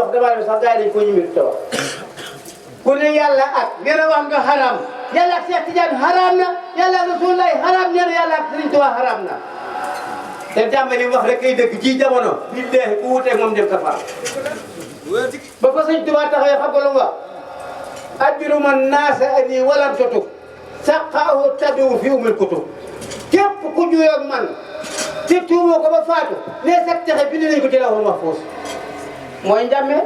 wax damaa ne sax gars yi dañ ko ñëwee te wax ku ne yàlla ak nee na wax nga haram yàlla ak Cheikh Tidiane haram na yàlla ak Rasulullah haram nee na yàlla ak Serigne Touba haram na te jàmbali wax rek kay dëgg ci jamono billahi ku wuteeg moom dem safara ba fa Serigne Touba taxawee xam nga lu mu wax ajruma naasa ani walam tutub saqaahu tadu fi umil kutub képp ku juyoo ak man te tuumoo ko ba faatu ne sax texe bind nañ ko ci lawhul mahfuus mooy njàmme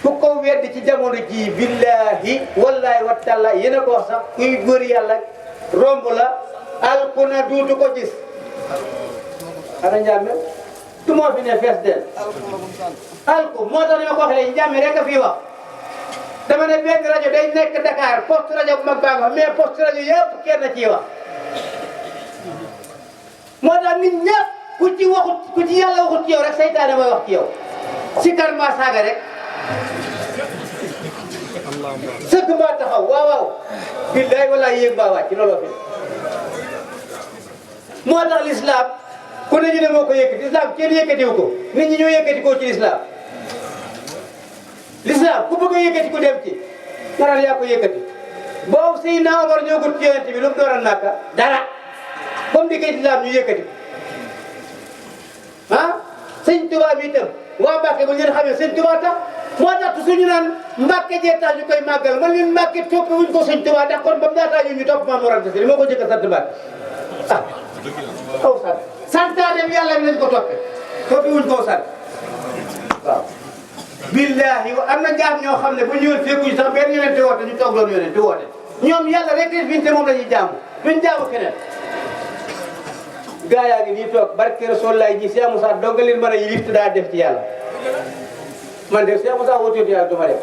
ku ko weddi ci jamono ji billahi wallahi wa taala yéen a ko wax sax kuy góor yàlla romb la alkuna duutu ko gis ana njàmme tu moo fi ne fees del alku moo tax ma ko wax léegi njàmme rek a fii wax dama ne benn rajo day nekk Dakar poste rajo bu mag baa nga mais poste rajo yëpp kenn ciy wax moo tax nit ñëpp ku ci waxut ku ci yàlla waxut ci yow rek seytaane mooy wax ci yow si kar maa saaga rek sëgg maa taxaw waaw waaw billaay walaay yéeg baa wàcc looloo fi moo tax l'islam ku ne ñu ne moo ko yëkkati l'islam kenn yëkkatiwu ko nit ñi ñoo yëkkati koo ci l'islam l'islam ku bëgg a yëkkati ku dem ci nga yaa ko yëkkati boobu Seydina Omar ñoo gut ci yonent bi lu mu dooral Makka dara comme di koy l'islam ñu yëkkati ah sëñ Tuubaa bi itam waa Mbàkke ba ngeen xamee sëñ Tuubaa tax moo tax suñu naan Mbàkke jee tax ñu koy màggal man leen Mbàkke topp wuñ ko sëñ Tuubaa ndax kon ba mu daataa ñu topp Maam Mor Anta Sali moo ko jëkk a sant Mbàkke ah aw sant santaane bi yàlla bi lañ ko toppee toppi wuñ koo sant waaw billahi am na jaam ñoo xam ne bu ñëwoon fekkuñ sax benn yonente woote ñu toog loolu yonente woote ñoom yàlla rek fi te moom la ñuy jaamu duñ jaamu keneen gaa yaa ngi nii toog barke Rasulullah ji Cheikh Moussa dong leen mën a yilif te daa def ci yàlla man de Cheikh Moussa wóoteetu yàlla du ma def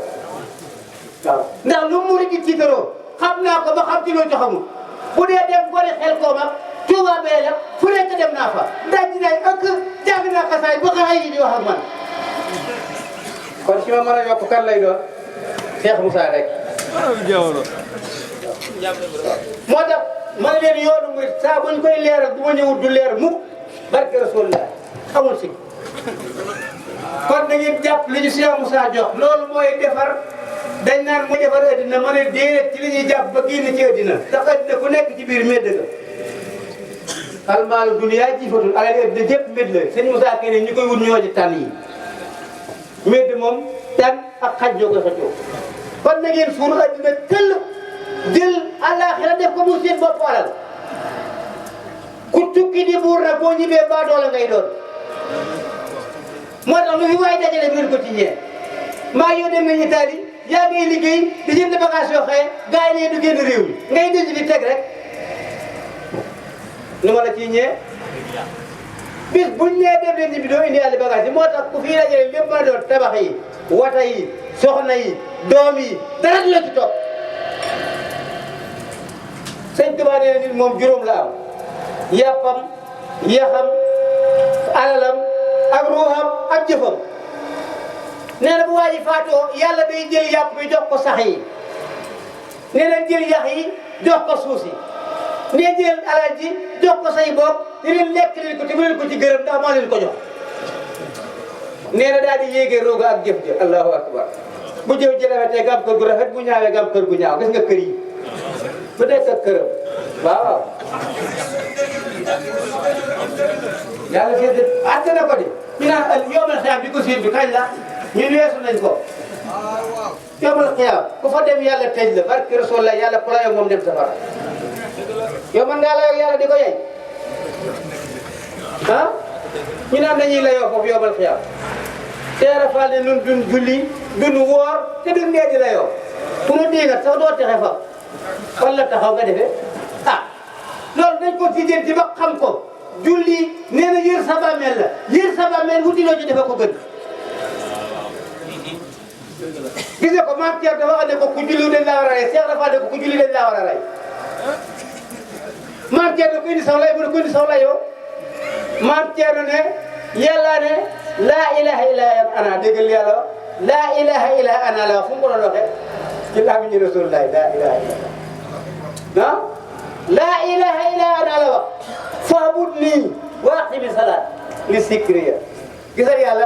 waaw ndax lu mu di tiitaroo xam naa ko ba xam ci loo ci xamul bu dee dem gore xel koo mag Touba bee la fu nekk dem naa fa daj naay ak jàng naa xasaay ba xaay yi di wax ak man kon si ma mën a yokk kan lay doon Cheikh Moussa rek moo tax man leen yoonu murid saa buñ koy leeral bu ma ñëwut du leer mukk barke Rasulullah xamul si kon da ngeen jàpp li ñu Cheikh Moussa jox loolu mooy defar dañ naan mooy defar addina ma ne déedéet ci li ñuy jàpp ba génn ci addina ndax addina ku nekk ci biir médd ga almaalu duniyaa jiifatul alal addina jëpp médd la sëñ Moussa kene ñu koy wut ñoo ci tànn yi médd moom tànn ak xaj ñoo koy xëccoo kon na ngeen suur addina tëll jël àllaaxira def ko mu seen bopp alal ku tukki di buur nag boo ñibbee baa doola ngay doon moo tax lu fi waay dajale ngeen ko ci ñee maa yow dem nañu Italie yaa ngay liggéey di jënd bagage yoo xëye gars yi ne du génn réew mi ngay denc di teg rek nu ma la ciy ñee bis buñ nee dem leen ñibbi doo indi àll bagage yi moo tax ku fi dajale lépp mën a doon tabax yi wata yi soxna yi doom yi dara du la ci topp sëñ Tuubaa nee na nit moom juróom la am yàppam yaxam alalam ak ruuxam ak jëfam nee na bu waa ji faatoo yàlla day jël yàpp bi jox ko sax yi nee na jël yax yi jox ko suuf si nee jël alal ji jox ko say bopp di leen lekk leen ko te bu leen ko ci gërëm ndax moo leen ko jox nee na daal di yéegee rooga ak jëf ji allahu akbar bu jëf ji rafetee nga am kër gu rafet bu ñaawee nga am kër gu ñaaw gis nga kër yi bu nekk ak këram waaw yàlla seet àtte na ko de ñu naan yombal xiyaam di ko séentu kañ la ñun weesu nañ ko yombal xiyaam ku fa dem yàlla tëj la barke Rasulullah yàlla ku la yow moom dem safara yow man ngaa la yow yàlla di ko yey ah ñu naan dañuy la yow foofu yombal xiyaam teera fal ne nun dun julli dun woor te dun dee di la yow ku mu diigat sax doo texe fa wala taxaw nga defee ah loolu dañ ko tijjeen ci ba xam ko julli nee na yër sa bàmmeel la yër sa bàmmeel wuti loo ci defe ko gën gis nga ko maam Thierno dafa wax ne ko ku julli dañ laa war a rey Cheikh dafa ne ko ku julli dañ laa war a rey maam Thierno ko indi saw lay mu ne ko indi saw lay yow maam Thierno ne yàlla ne laa ilaha illa ana déggal yàlla wax laa ilaha illa ana la wax fu mu ko doon waxee ci làmmiñu Rasulullah laa ilaha illa ah laa ilaha illa ana la wax fa'budni wa aqimi salaat li sikriya gisal yàlla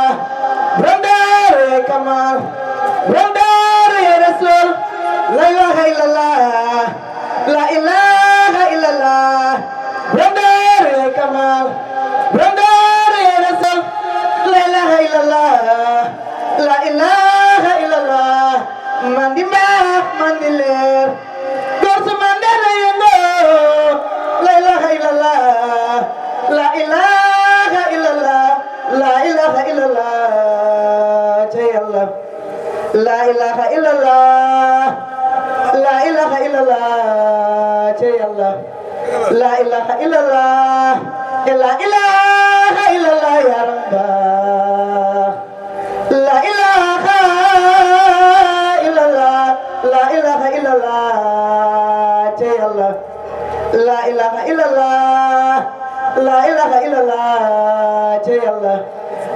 kamal Brandar ya Rasul La ilaha illallah La ilaha illallah Brandar ya kamal Brandar ya Rasul La ilaha illallah La ilaha illallah Mandi mak mandi ler Gorsu mandala ya no La ilaha illallah La ilaha illallah La ilaha illallah Jai Allah La ilaha illallah La ilaha illallah Jai Allah La ilaha illallah La ilaha illallah ya Rabbah La ilaha illallah La ilaha illallah Jai Allah La ilaha illallah La ilaha illallah Jai Allah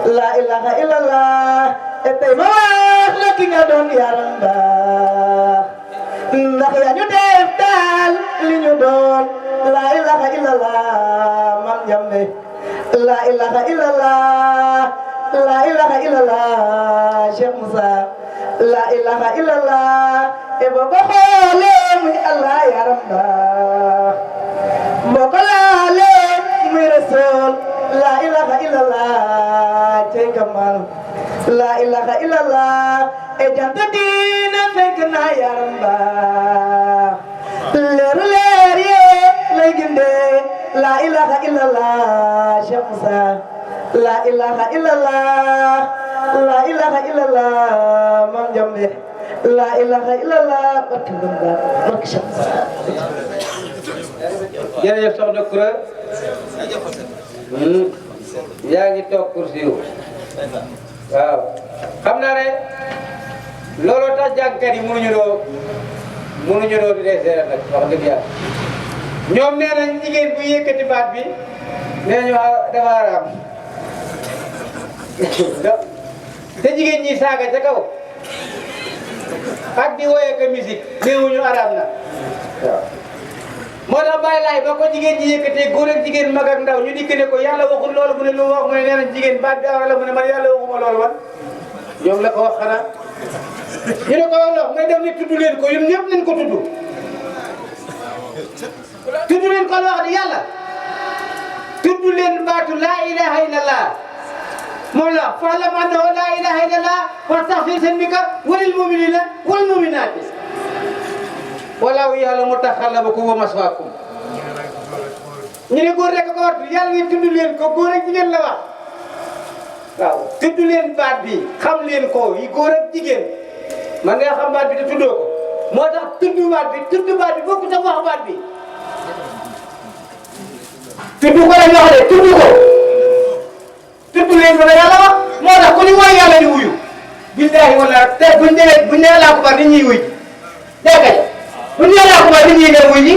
La ilaha illallah Ete mawak lagi ngadon ya Rabbah Ndax ya ñu def daal li ñu doon La ilaha illallah Mam Jambe La ilaha illallah La ilaha illallah Cheikh Moussa La ilaha illallah e boo ko xoolee muy Allah ya Rabbah boo ko laalee muy Rasul La ilaha illallah Jai Kamal La ilaha illallah e jant diina fekk na ya Rabbah leer leer ye lay gindee La ilaha illallah Cheikh Moussa La ilaha illallah La ilaha illallah Mam Jambe La ilaha illallah barke Bamba barke Cheikh Moussa jërëjëf soxna Koura yaa ngi toog kursi yu waaw xam naa ne looloo tax jàngkat yi mënuñu doo di dee seere nag wax dëgg yàlla ñoom nee nañ jigéen bu yëkkati baat bi nee nañu dafa araam te jigéen ñi saaga ca kaw ak di woye ko musique néewuñu araam na waaw moo tax bàyyi laay ba ko jigéen ñi yëkkatee góor ak jigéen mag ak ndaw ñu dikk ne ko yàlla waxul loolu mu ne lu wax mu ne nee nañ jigéen baat bi awra la mu ne man yàlla waxuma loolu man ñoom la ko wax xanaa ñu ne ko wax nga dem ne tudd leen ko ñun ñëpp nañ ko tudd leen ko wax di yàlla tudd leen baatu laa ilaha illallah moom la fa'lam annahu laa ilaha illallah wastaghfir dhanbaka walil mu'minina wal mu'minati wallahu ya'lamu mutaqallabakum wa maswaakum ñu ne góor rek ko war yàlla ngeen tudd leen ko góor ak jigéen la wax waaw tudd leen baat bi xam leen ko yi góor ak jigéen man nga xam baat bi te tuddoo ko moo tax tudd baat bi bokku ta wax baat bi tudd ko la ñu wax de tudd ko tudd leen ko la yàlla wax moo tax ku ñu woy yàlla di wuyu billahi wala te buñ nee laa ko bar nit ñuy wuy dégg buñ nee laa ko bar nit ñuy dem wuy ñi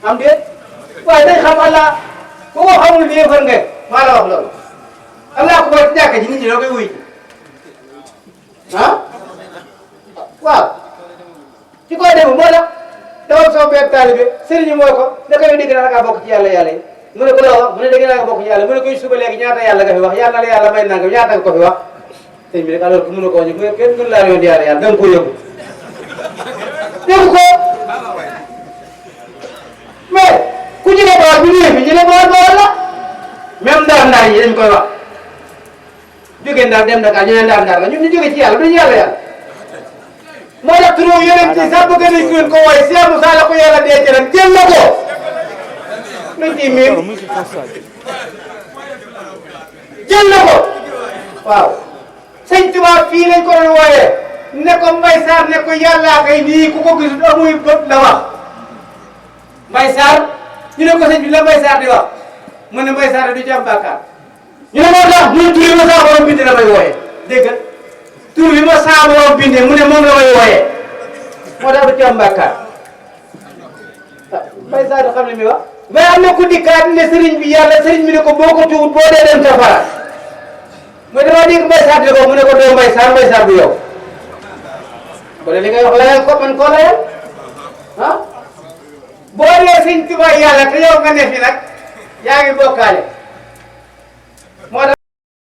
am déet waaye dañ xam Allah ku ko xamul ni yëfar nga maa la wax loolu Allah ko bar ci jàkka ji nit ñi doo koy wuy ah waaw ci koy dem moo tax dawal sama benn taalibe sëriñ moo ko da koy dégg na nga bokk ci yàlla yi mu ne ko loo wax mu ne dégg naa nga bokk ci yàlla mu ne koy suba léegi ñaata yàlla nga fi wax yàlla na la yàlla may nangam ñaata nga ko fi wax sëñ bi rek alors que mën na koo ñu kenn gën laa yoon yàlla da nga ko yëgu yëgu ko mais ku ci ne boor bi ñëwee fi ñu ne boor la même ndar yi dañ koy wax jóge ndar dem Dakar ñu ne ndar la ñun ñu jóge ci yàlla duñu yàlla moo tax turu yeneen ci sax bëgg nañ ko wooye Cheikh Moussa la ko yàlla dee jëram jël na ko luñ ciy miin jël na ko waaw sëñ Tuubaa fii lañ ko doon wooyee ne ko Mbay Sarr ne ko yàllaa kay nii ku ko gisul amuy bët la wax Mbay Sarr ñu ne ko sëñ bi la Mbay Sarr di wax mu ne Mbay Sarr du ci am bàkkaar ñu ne moo tax mu tur yi ma saa borom bind la may wooyee dégg nga tur bi ma saa borom bindee mu ne moom la may wooyee moo tax du ci am bàkkaar Mbay Sarr du xam ne mi wax mais am na ku dikkaat ne sëriñ bi yàlla sëriñ bi ne ko boo ko tuut boo dee dem safara mooy dama dégg Mbay Sarr di ko mu ne ko doo Mbay Sarr bu yow kon li ngay wax layal ko man koo layal ah boo dee sëñ Tuubaa yàlla te yow nga ne fi nag yaa ngi bokkaale